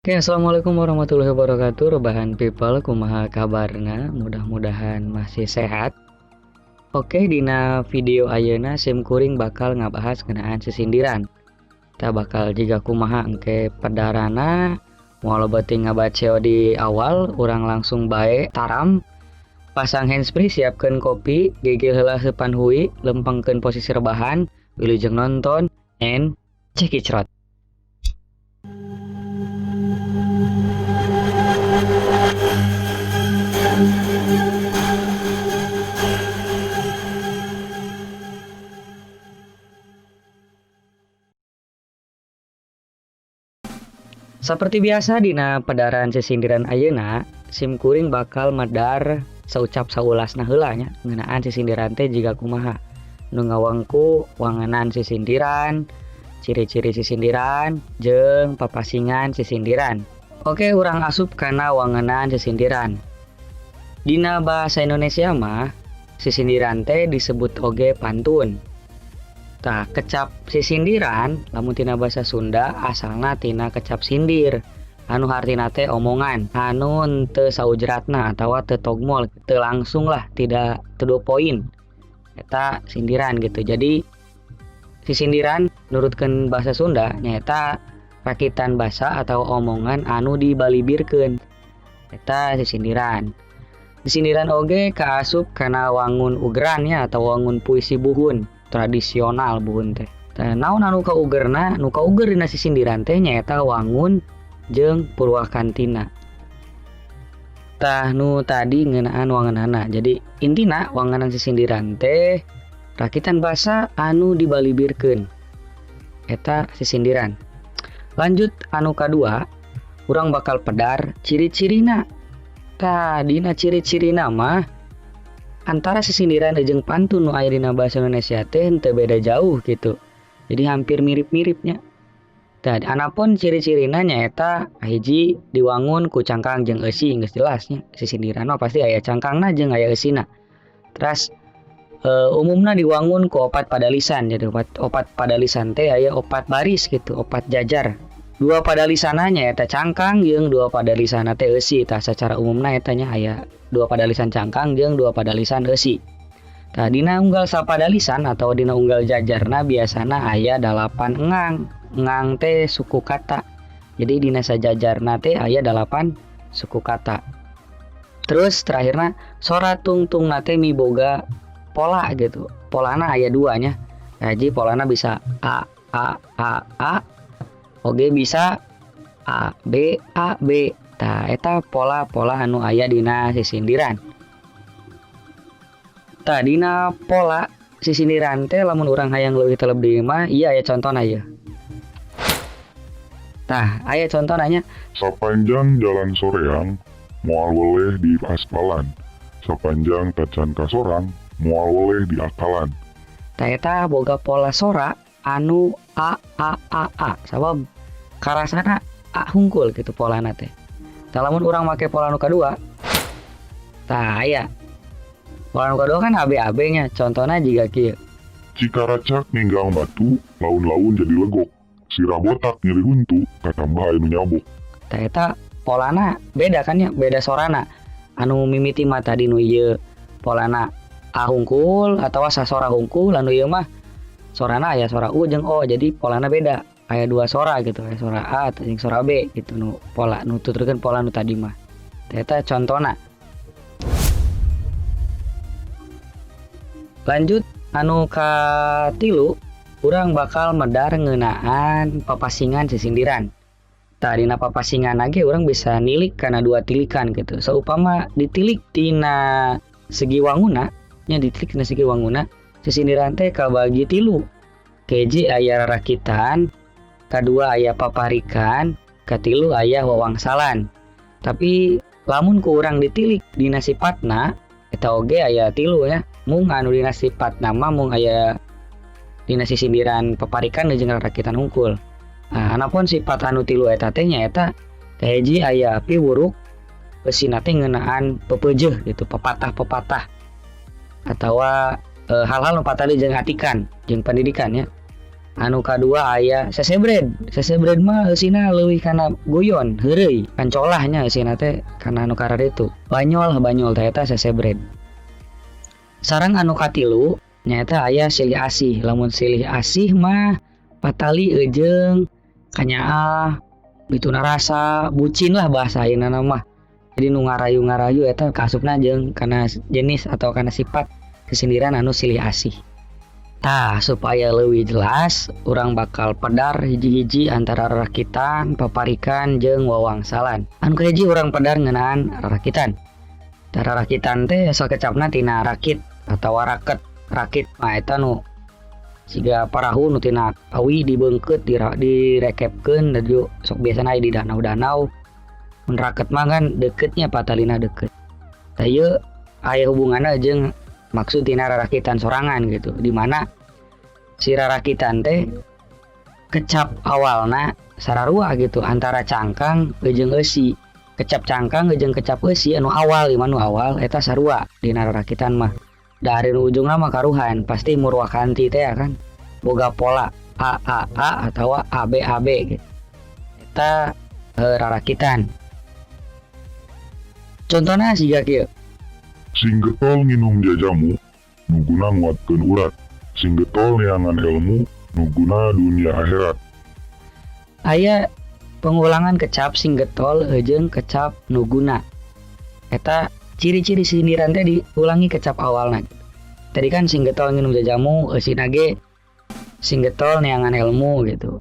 Oke, assalamualaikum warahmatullahi wabarakatuh. Rebahan people, kumaha kabarna? Mudah-mudahan masih sehat. Oke, dina video ayeuna sim kuring bakal ngabahas ngeunaan sisindiran. Kita bakal jiga kumaha engke pedarana, moal loba teuing ngabaceo di awal, urang langsung bae taram. Pasang handsfree, siapkeun kopi, gegel heula seupan hui, lempengkeun posisi rebahan, wilujeng nonton, and cekicrot. Seperti biasa dina pedaran sisindiran ayeuna, sim kuring bakal medar saucap saulasna heula nya ngeunaan sisindiran teh jiga kumaha. Nu ngawangku wangenan sisindiran, ciri-ciri sisindiran, jeung papasingan sisindiran. Oke, urang asup kana wangenan sisindiran. Dina bahasa Indonesia mah sisindiran teh disebut oge pantun. Tah, kecap sisindiran lamun tina bahasa Sunda asalna tina kecap sindir anu hartina teh omongan anu teu saujratna atawa teu togmol, teu langsung lah, tidak to the point, eta sindiran gitu. Jadi sisindiran nurutkeun bahasa Sunda nyaeta rakitan basa atau omongan anu dibalibirkeun, eta sisindiran. Sisindiran oge kaasup kana wangun ugeran nya atau wangun puisi buhun tradisional buhun teh. Tah, naon anu kaugerna? Nu kauger dina sisindiran teh nyaeta wangun jeung purwakantina. Tah, nu tadi ngeunaan wangenana. Jadi intina wangenan sisindiran teh rakitan basa anu dibalibirkeun, eta sisindiran. Lanjut anu kadua, urang bakal pedar ciri-cirina. Tah, dina ciri-cirina mah antara sisindiran jeung pantun nu aya dina bahasa Indonesia teh henteu beda jauh gitu. Jadi hampir mirip-miripnya. Tah, anapun ciri-cirina nyaeta hiji diwangun ku cangkang jeung eusi, geus jelas nya. Sisindiran mah pasti aya cangkangna jeung aya eusina. Teras umumna diwangun ku opat padalisan. Jadi opat padalisan teh aya opat baris gitu, opat jajar. Dua padalisana nyaeta cangkang jeung dua padalisana teh eusi. Tah, secara umumna eta nya aya dua padalisan cangkang jeung dua padalisan eusi. Tah, dina unggal sapadalisan atau dina unggal jajarna biasana aya 8 engang. Engang teh suku kata. Jadi dina sajajarna teh aya 8 suku kata. Terus terakhirna sora tungtungna teh miboga pola gitu. Polana aya dua nya. Haji polana bisa A A A A, oge bisa A B A B. Tah, eta pola-pola anu aya dina sisindiran. Tah, dina pola sisindiran teh lamun urang hayang leuwih teleb deui mah ieu aya contona ieu. Tah, aya contona nya. Sapanjang jalan soreang moal weleh di aspalan, sapanjang tacan kasorang moal weleh di akalan. Tah, eta boga pola sora anu A A A A, sabab karasana A hungkul gitu polana teh. Tah, lamun urang make pola nu kadua, tah aya pola nu kadua kan A B A B nya, contona jiga kieu. Cikaracak ninggang batu, laun-laun jadi legok. Sirah botak nyeri huntu, katambah anu nyabok. Tah, eta polana beda kan ya, beda sorana. Anu mimiti mah tadi nu ieu polana A hungkul atawa sasora hungkul, anu ieu mah sorana aya sora U jeung O, jadi polana beda. Aya dua sora gitu, aya sora A jeung sora B gitu nu pola nu tuturkeun pola nu tadi mah. Tah, eta contona. Lanjut anu katilu, urang bakal medar ngeunaan papasingan sisindiran. Tah, dina papasingan ge urang bisa nilik kana dua tilikan gitu. Saupama ditilik tina segi wanguna, nya ditilik tina segi wanguna, sisindiran teh kabagi tilu. Keji aya rarakitan, kadua aya paparikan, katilu aya wawangsalan. Tapi lamun ku urang ditilik dina sipatna, eta oge aya tilu ya. Mung anu dina sipatna mah mung aya dina sisindiran paparikan jeung rarakitan hungkul. Nah, anapun sifat anu tilu eta teh nyaeta kahiji aya piwuruk, eusina teh ngeunaan pepeujeuh gitu, pepatah-pepatah atawa hal-hal nu patali jeung atikan jeung pendidikan ya. Anu kadua aya sesebred. Sesebred mah eusina leuwih kana guyon, heureuy, kancolah nya eusina teh kana anu kararitu. Banyol banyol teh eta sesebred. Sareng anu katilu nyaeta aya silih asih. Lamun silih asih mah patali eujeung kanyaah, bituna rasa, bucin lah bahasa ayeuna mah. Jadi nu ngarayu-ngarayu eta kaasupna jeung kana jenis atau kana sifat sisindiran anu silih asih. Tah, supaya leuwih jelas, urang bakal pedar hiji-hiji antara rarakitan, paparikan jeung wawangsalan. Anu kahiji urang pedar ngeunaan rarakitan. Tah, rarakitan teh asal kecapna tina rakit atawa raket. Rakit mah eta nu siga parahu nu tina awi dibeungkeut, direkepkeun, da sok biasana aya di danau-danau. Mun raket mah kan deketnya patalina deket. Tah ieu aya hubunganna jeung maksud tina rarakitan sorangan gitu, di mana si rarakitan teh kecap awalna sararua gitu antara cangkang jeung eusi. Kecap cangkang jeung kecap eusi anu awal, ieu mah nu awal eta sarua dina rarakitan mah. Dari nu ujungna mah karuhan pasti murwakanti teh ya kan, boga pola A A A atawa A B A B gitu. Eta rarakitan. Contohna siga kieu. Sing getol nginum jajamu, nu guna nguatkeun urat. Sing getol neangan ilmu, nu guna dunia akhirat. Aya pengulangan kecap sing getol jeung kecap nu guna. Eta ciri-ciri sindiran teh diulangi kecap awalna. Tadi kan sing getol nginum jajamu, eusina ge sing getol neangan ilmu gitu.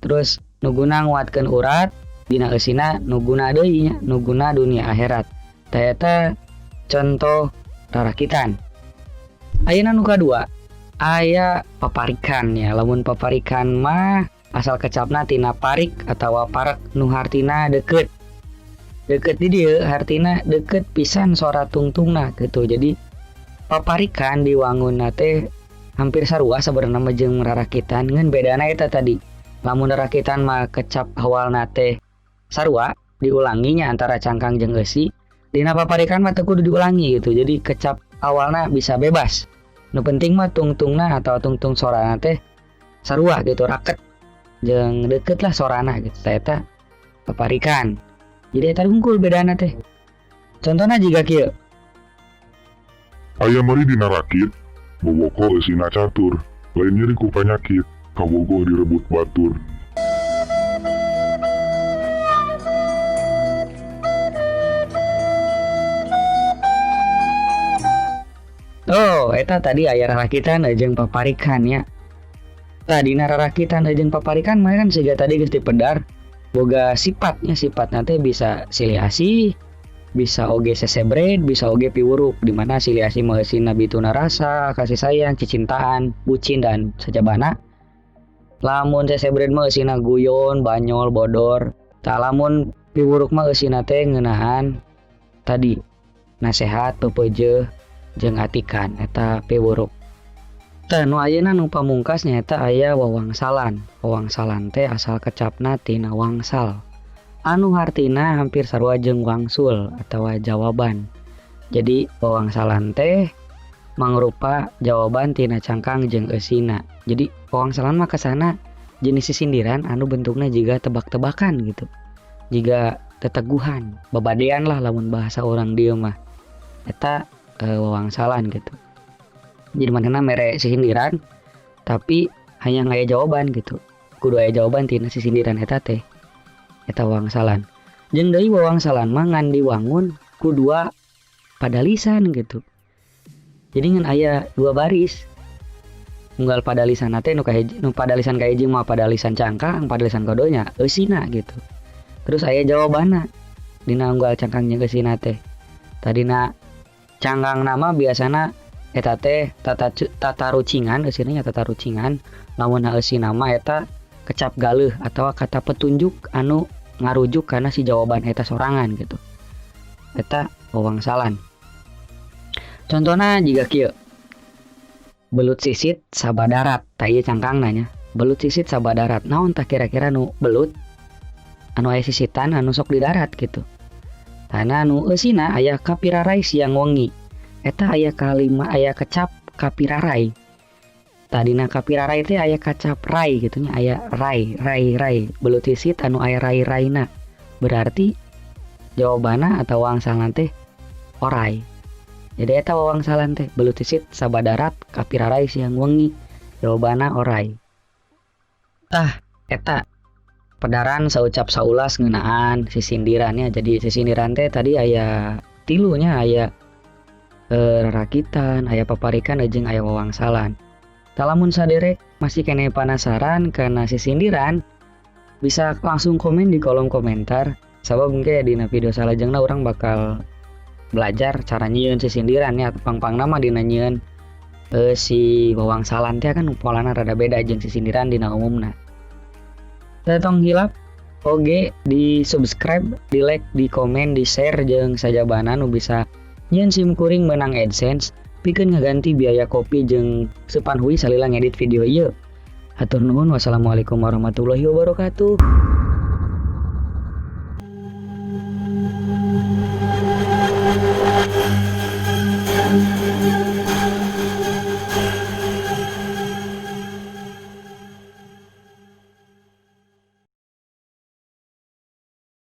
Terus nu guna nguatkeun urat, dina eusina nu guna deui nya, nu guna dunia akhirat. Tah eta contoh rarakitan. Ayeuna nu kadua aya paparikan ya. Lamun paparikan mah asal kecapna tina parik atawa parek nu hartina deket. Deket di dieu hartina deket pisan sora tungtungna gitu. Jadi paparikan diwangunna teh hampir sarua sabenerna mah jeung rarakitan, ngan bedana eta tadi. Lamun rarakitan mah kecap awalna teh sarua diulanginya antara cangkang jeung eusi, dina paparikan mah teu kudu diulangi gitu. Jadi kecap awalna bisa bebas. Nu penting mah tungtungna atau tungtung sorana teh sarua gitu, raket jeung deket lah sorana gitu. Tah eta paparikan. Jadi eta hungkul bedana teh. Contohna jiga kieu. Aya meri dina rakit, boboko eusina catur, lain nyeri ku panyakit, kabogoh direbut batur. Oh, eta tadi aya rarakitan jeung paparikan ya. Tah dina rarakitan jeung paparikan mah kan siga tadi geus dipedar boga sifatnya, sifatna teh bisa silih asih, bisa oge sesebred, bisa oge piwuruk, di mana silih asih mah eusina bituna rasa, kasih sayang, cicintaan, bucin dan sajabana. Lamun sesebred mah eusina guyon, banyol, bodor. Tah lamun piwuruk mah eusina teh ngeunahan tadi nasehat, pepeujeuh jeung atikan eta piwuruk. Tah nu ayeuna nu pamungkas nyaeta aya wawangsalan. Wawangsalan teh asal kecapna tina wangsal, anu hartina hampir sarua jeung wangsul atawa jawaban. Jadi wawangsalan teh mangrupa jawaban tina cangkang jeung eusina. Jadi wawangsalan mah kesana jenis sisindiran anu bentukna jiga tebak-tebakan gitu, jiga teteguhan, babadean lah lamun bahasa orang dieu mah. Eta wawangsalan gitu. Jadi manehna mere sisindiran tapi hanya ngaya jawaban gitu. Kudu aya jawaban tina sisindiran eta teh. Eta wawangsalan. Jeung deui wawangsalan mah ngan diwangun ku dua padalisan gitu. Jadi ngan aya dua baris. Unggal padalisan teh nu kahiji, nu padalisan kahiji mah padalisan cangkang, padalisan kaduanya eusina gitu. Terus aya jawabanna dina unggal cangkang jeung eusina teh. Tadina cangkang nama biasana eta teh tata rucingan, eusina nya tata rucingan. Lamun eusina mah eta kecap galeuh atawa kata petunjuk anu ngarujuk kana si jawaban eta sorangan gitu. Eta wawangsalan. Contohna jiga kieu. Belut sisit sabadarat, tah ieu cangkangna nya. Belut sisit sabadarat. Naon tah kira-kira nu belut anu aya sisitan anu sok di darat gitu. Tana nu eusina aya kapirarai siang wengi. Eta aya kalima aya kecap kapirarai. Tadina kapirarai teh aya kacap rai gitu nya, aya rai rai rai, belut hisit anu aya rai raina. Berarti jawabanna atau wangsalan teh orai. Jadi eta wangsalan teh belut hisit sabadarat kapirarai siang wengi, jawabanna orai. Tah eta pedaran saucap saulas ngeunaan sisindirannya. Jadi sisindiran teh tadi aya tilunya, aya rakitan, aya paparikan jeung aya wawangsalan. Lamun saderek masih keneh penasaran karena sisindiran, bisa langsung komen di kolom komentar. Sabab mungkin dina video salajengna urang bakal belajar cara nyieun sisindiran ya. Pang-pangna mah dina nyieun si wawangsalan teh kan polana rada beda jeung sisindiran dina umumna. Tong hilap oge di subscribe, di like, di komen, di share jeung sajabana nu bisa nyieun sim kuring menang AdSense pikeun ngaganti biaya kopi jeung seupan hui salila ngedit video ieu. Hatur nuhun, wassalamualaikum warahmatullahi wabarakatuh.